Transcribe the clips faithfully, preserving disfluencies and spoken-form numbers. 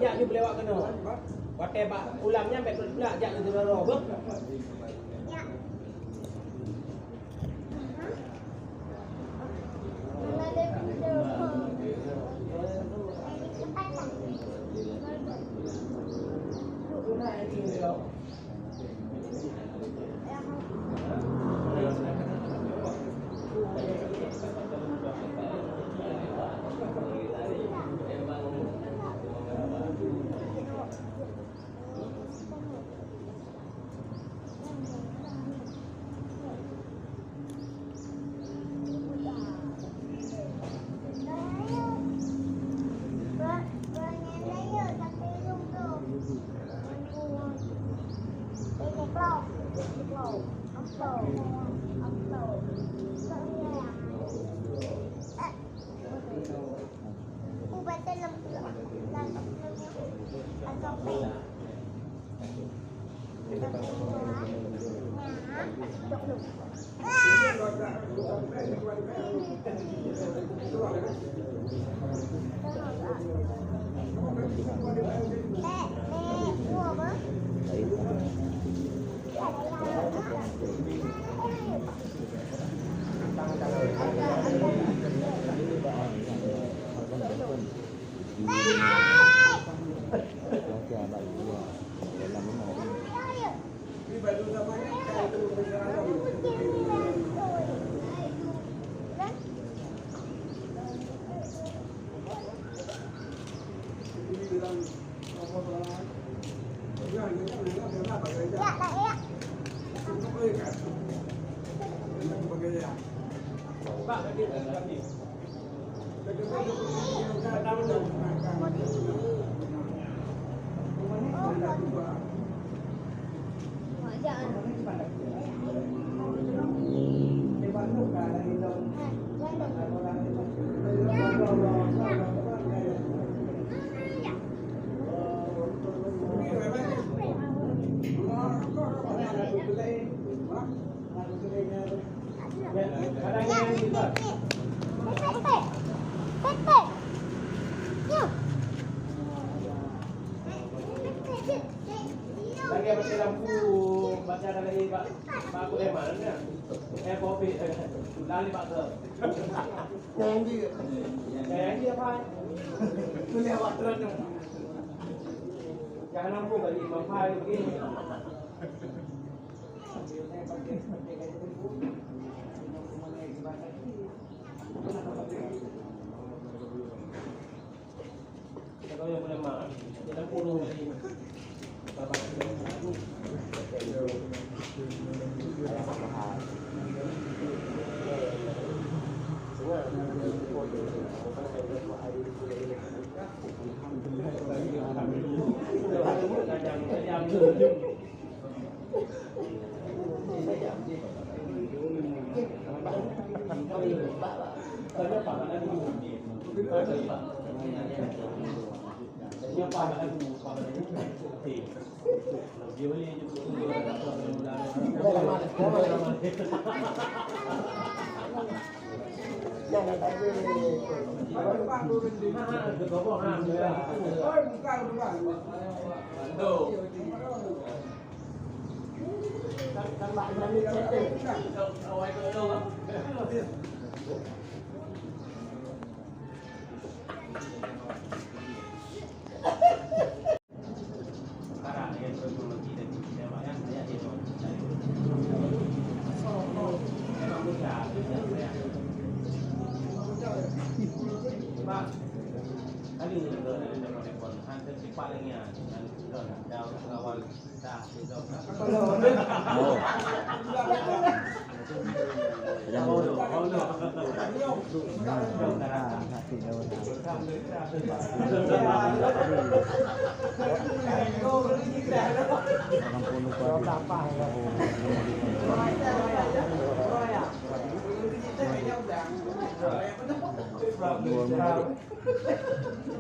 Jak nyoe beulewat keunoe. Watèe bak ulam nyan bèk peulak, jak nyoe sidroe-droe, beuh. Lagèe baca lampu, baca lagèe bak, bak Sulaiman kan? Eh, covid. Lari bak ke? Janji. Janji apa? Tulis awak terus tu. Jangan lampu bagi Imam Fahri, okey? Oh. Jangan dulu. Dua minggu.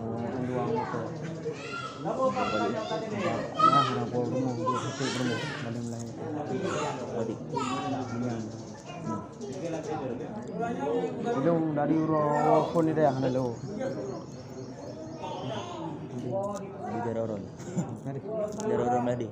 Oh, dua minggu. Nah, orang tua rumah, dua satu rumah, balik melahirkan. Adik. Yang. Ilung dari uroe phôn ni dah hana lé. Di Darul Ulum. Mari. Darul Ulum Mahdi.